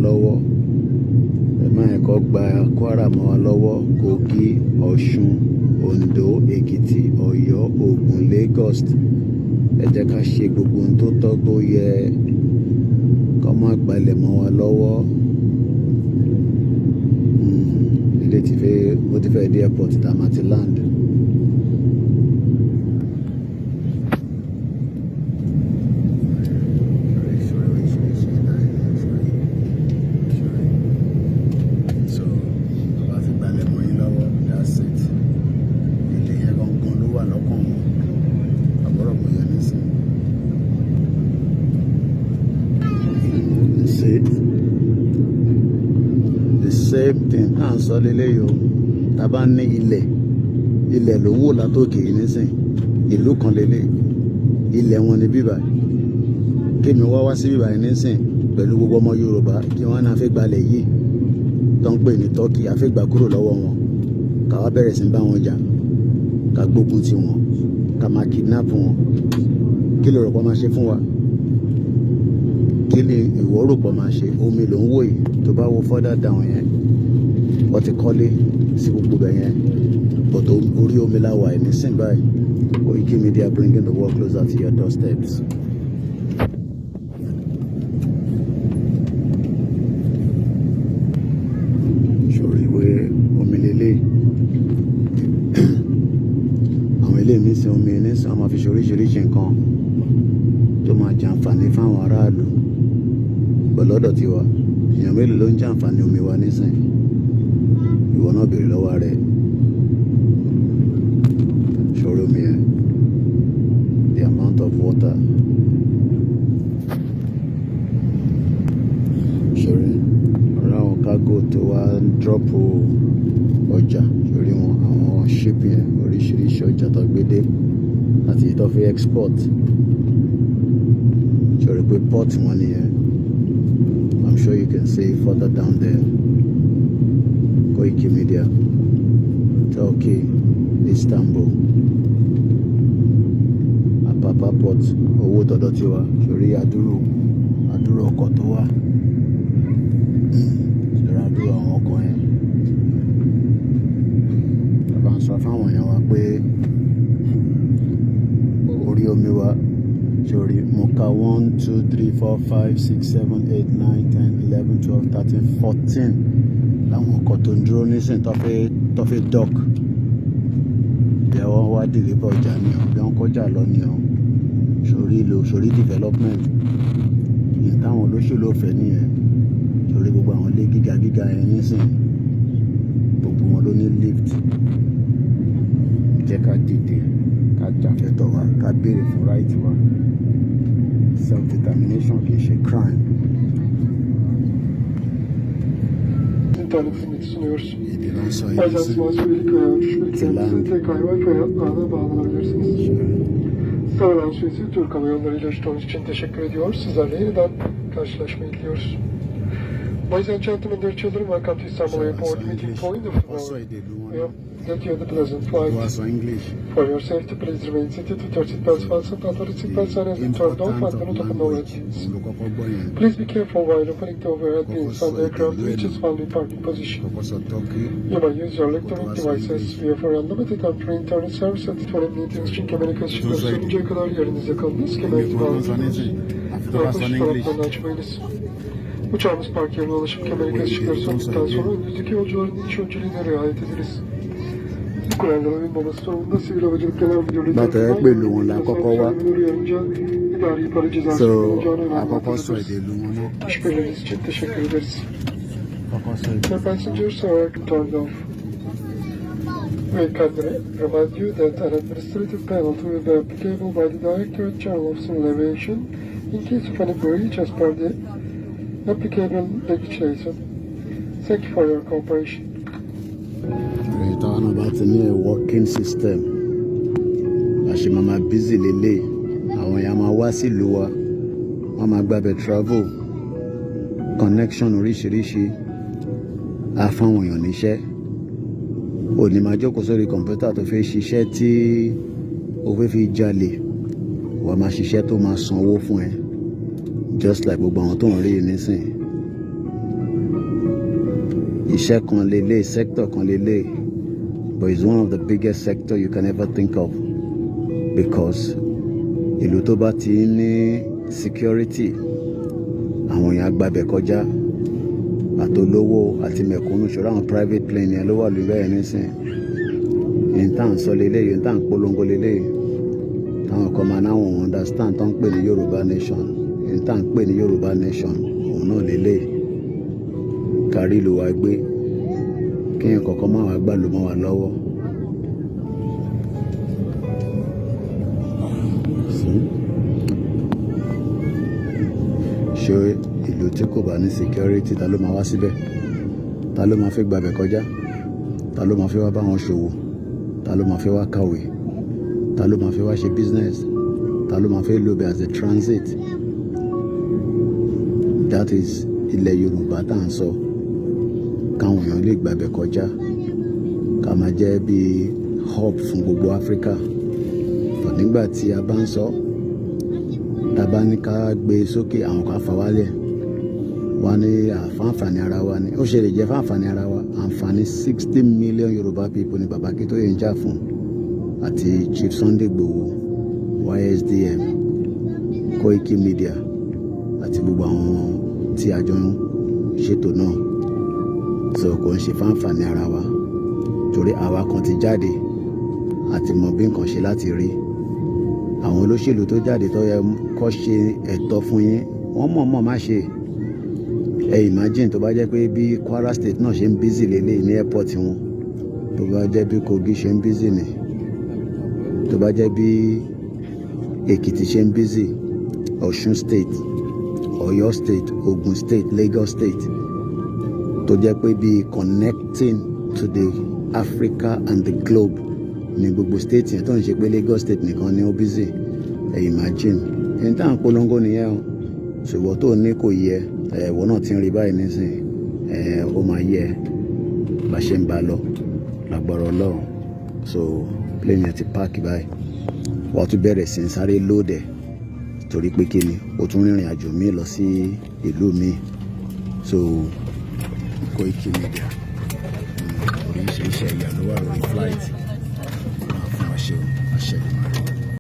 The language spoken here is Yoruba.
Lọ́wọ́. Ẹ má yẹ kó gba Kwara mọ́ wa lọ́wọ́, Kogi, Ọ̀ṣun, Oǹdó, Èkìtì, Ọ̀yọ́, Ògùn, Lagos. Ẹ jẹ́ ká ṣe gbogbo ohun tó tọ́ tó yẹ kó má gbalẹ̀ mọ́ wa lọ́wọ́. Ilé ti fẹ́, ó ti fẹ́ dé airport tá a máa ti land. Sorry, oríṣiríṣi sorry, sorry. So, bàbá ti gbalẹ̀ mọ́ yín lọ́wọ́, that's it. Ilé yẹn gangan ló wà lọ́kàn wọn. Àbọ̀rọ̀ mo yẹ nísìn. You see, the same thing tá à ń sọ lélẹ́yìí o. Tá a bá ní ilẹ̀, ilẹ̀ ló ń wò látòkè yìí nísìn. Ìlú kan lélẹ̀, ilẹ̀ wọn ni bíbà. Kémi wá wá sí bíbà yìí nísìn pẹ̀lú gbogbo ọmọ Yorùbá kí wọ́n náà fẹ́ gbalẹ̀ yìí tó ń pè ní Turkey, a fẹ́ gbà kúrò lọ́wọ́ wọn. Ká wá bẹ̀rẹ̀ sí ní bá wọn jà, ká gbógun ti wọn, ká máa kidnap wọn. Kí ló rò pé wọ́n máa ṣe fún wa? Kí ni ìwọ rò pé wọ́n máa ṣe? Omi ló ń wò yìí. Tó bá wo further down yẹn, wọ́n ti kọ́lé sí gbogbo bẹ̀ yẹn. But orí omi la wà nísìn báyìí. Koiki Media, bringing the world closer to your doorsteps. Sórí ìwé omi lélẹ̀. Àwọn ilé nísìn, omi nísìn, wọ́n máa fi ṣe oríṣiríṣi nǹkan tó máa jàǹfààní fáwọn aráàlú. Pẹ̀lú ọ̀dọ̀ tiwa, èèyàn mélòó ló ń jàǹfààní omi wa nísìn? Ìwọ náà béèrè lọ́wọ́ rẹ̀. Ṣòro omi yẹn, the amount of water. Ṣòro ọ̀rọ̀ àwọn cargo tó wá ń drop ọjà sórí wọn, àwọn ship yẹn, oríṣiríṣi ọjà tó gbé dé àti tó fi export. Ṣòro pé port wọn nìyẹn. I'm sure you can see further down there. Koiki Media, Turkey, Istanbul, Apapa Port, owó tọ̀dọ̀ tiwa. Sórí àdúró àdúró ọkọ̀ tó wà, sórí àdúró àwọn ọkọ̀ yẹn. Bàbá ń sọ fáwọn èèyàn wa pé orí omi wa, sórí mo ka 1, 2, 3, 4, 5, 6, 7, 8, 9, 10, 11, 12, 13, 14 làwọn ọkọ̀ tó ń dúró nísìn tó fẹ́ dock. Bí wọ́n wá deliver ọjà ni o, bí wọ́n kọjá lọ ni o. Sórí ìlú, sórí development yìí táwọn olóṣèlú ò fẹ́ nìyẹn. Sórí gbogbo àwọn ilé gíga gíga yẹn nísìn, gbogbo wọn ló ní lift. Jẹ́ ká dìde, ká jàfẹ́tọ̀ wa, ká béèrè fún right wa. Self determination kì í ṣe crime. İnternet hizmeti sunuyoruz. Èdè ló ń sọ yìí Ayrıca nísìn. Sivas üyelik veya uçuş bilgilerinizle Land. TK Wi-Fi ağına bağlanabilirsiniz. Star Alliance üyesi Türk Hava Yolları ile uçtuğunuz için teşekkür ediyor. Sizlerle yeniden karşılaşmayı diliyoruz. Ladies and gentlemen, dear children, welcome to Istanbul Airport, meeting point of the Wọ́n sọ world. Èdè ìlú wọn We náà. hope that you had a pleasant flight. Wọ́n sọ English. For your safety, please remain seated with your seatbelts fastened until the seatbelt sign has been turned off Important and do of not open overhead language bins. òun ló kọ́kọ́ gbọ́ yẹn. Please be careful while opening the overhead bins Kọ́kọ́ on sọ the èdè aircraft, ìlú ẹ̀ which is náà. found in parking position. Kọ́kọ́ sọ Turkey. You may use your Kó tó electronic wá sọ devices. English. We offer unlimited and free internet service at 20 communication Tó sọ èdè. gösterinceye kadar yerinizde kalınız. Èmi Kemerinizi ò mọ tó ń sọ bağlayınız. nísìn àfi tó bá sọ Yaklaşık ní English. taraflarını açmayınız. Uçağımız park yerine ulaşıp kemer Gbogbo èdè ışıkları tó ń sọ söndükten èdè. Sonra önünüzdeki yolcuların iniş önceliğine riayet ediniz. Bu kurallara uyulmaması durumunda Sivil Havacılık Genel Müdürlüğü Bàtà ẹ tarafından pẹ̀lú wọn la yasal kọ́kọ́ wá. düzenlemeler uyarınca idari para cezası So uygulanacağını àkọ́kọ́ sọ öğrenmektedir. Èdè ìlú wọn náà. İşbirliğiniz için teşekkür ederiz. Kọ́kọ́ sọ èdè Dear ìlú wọn. Passengers, are turned off. We kindly remind you that an administrative penalty will be applicable by the Directorate General of Civil Aviation in case of any breach as per the applicable legislation. Thank you for your cooperation. Èyí táwọn náà bá ti ní a working system, a ṣe máa máa busy lélẹ̀. Àwọn èèyàn máa wá sílùú wa, wọ́n máa gbàbẹ̀ travel, connection oríṣiríṣi, á fáwọn èèyàn níṣẹ́. Ò ní máa jókòó sórí kọ̀ǹpútà tó fẹ́ ṣiṣẹ́ tí o fẹ́ fi jalè. Wà á máa ṣiṣẹ́ tó máa sanwó fún ẹ, just like gbogbo àwọn tó ń rí i nísìn. Iṣẹ́ kan lélẹ̀, sector kan lélẹ̀, but it's one of the biggest sector you can ever think of, because ìlú tó bá ti ní security, àwọn èèyàn agbábẹ́ kọjá, àtolówó àti mẹ̀kúnnù. Ṣòro àwọn private plane yẹn ló wà lórí ẹ̀ nísìn. Yìí tá à ń sọ lélẹ́yìí, tá à ń polongo lélẹ́yìí, táwọn kan máa náwọn understand tó ń pè ní Yorùbá nation. Yìí tá à ń pè ní Yorùbá nation, òun náà lélẹ́yìí. Kárí ìlú wa gbé, kéèyàn kọ̀ọ̀kan máa wá gbà ló mọ́ wa lọ́wọ́. Sí. Ṣé ìlú tí kò bá ní security, ta ló máa wá síbẹ̀? Ta ló máa fẹ́ gbàbẹ̀ kọjá? Ta ló máa fẹ́ wá bá wọn ṣòwò? Ta ló máa fẹ́ wá kàwé? Ta ló máa fẹ́ wá ṣe business? Ta ló máa fẹ́ lò bẹ̀ as a transit? That is ilẹ̀ Yorùbá tá à ń sọ, káwọn èèyàn lè gbàbẹ̀ kọjá, ká máa jẹ́ bí hub fún gbogbo Áfíríkà. But nígbà tí a bá ń sọ, tá a bá ní ká gbé sókè, àwọn kan fà wálẹ̀ wá ní àfáǹfààní ara wa ni. Ó ṣe lè jẹ́ fáǹfààní ara wa? Àǹfààní 60 million Yorùbá people ni Bàbá Akíntóyè ń jà fún, àti Chief Sunday Igboho, YSDM, Koiki Media àti gbogbo àwọn tí a jọ ń ṣètò náà. So kò ń ṣe fáǹfààní ara wa, torí àwa kan ti jáde àti mọ bí nǹkan ṣe láti rí. Àwọn olóṣèlú tó jáde tó yẹ kó ṣe ẹ̀tọ́ fún yín, wọ́n mọ̀ọ́mọ̀ má ṣe. Ẹ imagine tó bá jẹ́ pé bí Kwara State náà ṣe ń busy lélẹ̀ ní airport wọn, tó bá jẹ́ bí Kogi ṣe ń busy ní, tó bá jẹ́ bí Èkìtì ṣe ń busy, Ọ̀ṣun State, Ọ̀yọ́ State, Ogun State, Lagos State, tó jẹ́ pé bí connecting to the Africa and the globe ní gbogbo state yẹn, tó ń ṣe pé Lagos State nìkan ní ó busy. Ẹ imagine ẹni tá à ń polongo nìyẹn o. Ṣùgbọ́n tó ní kò yẹ, ẹ̀wọ̀ náà ti ń rí báyìí nísìn, ẹ̀ ó máa yẹ bá ṣe ń bá lọ lágbára Ọlọ́run. So plane yẹn ti park báyìí, wọ́n tún bẹ̀rẹ̀ sí ń sáré load ẹ̀, torí pé kí ni, ó tún rìnrìn àjò míì lọ sí ìlú míì. So Koiki Media, oríṣiríṣi ẹ̀yà ló wà lórí flight. Máa fún wa ṣe o, àṣẹ ìmọ̀.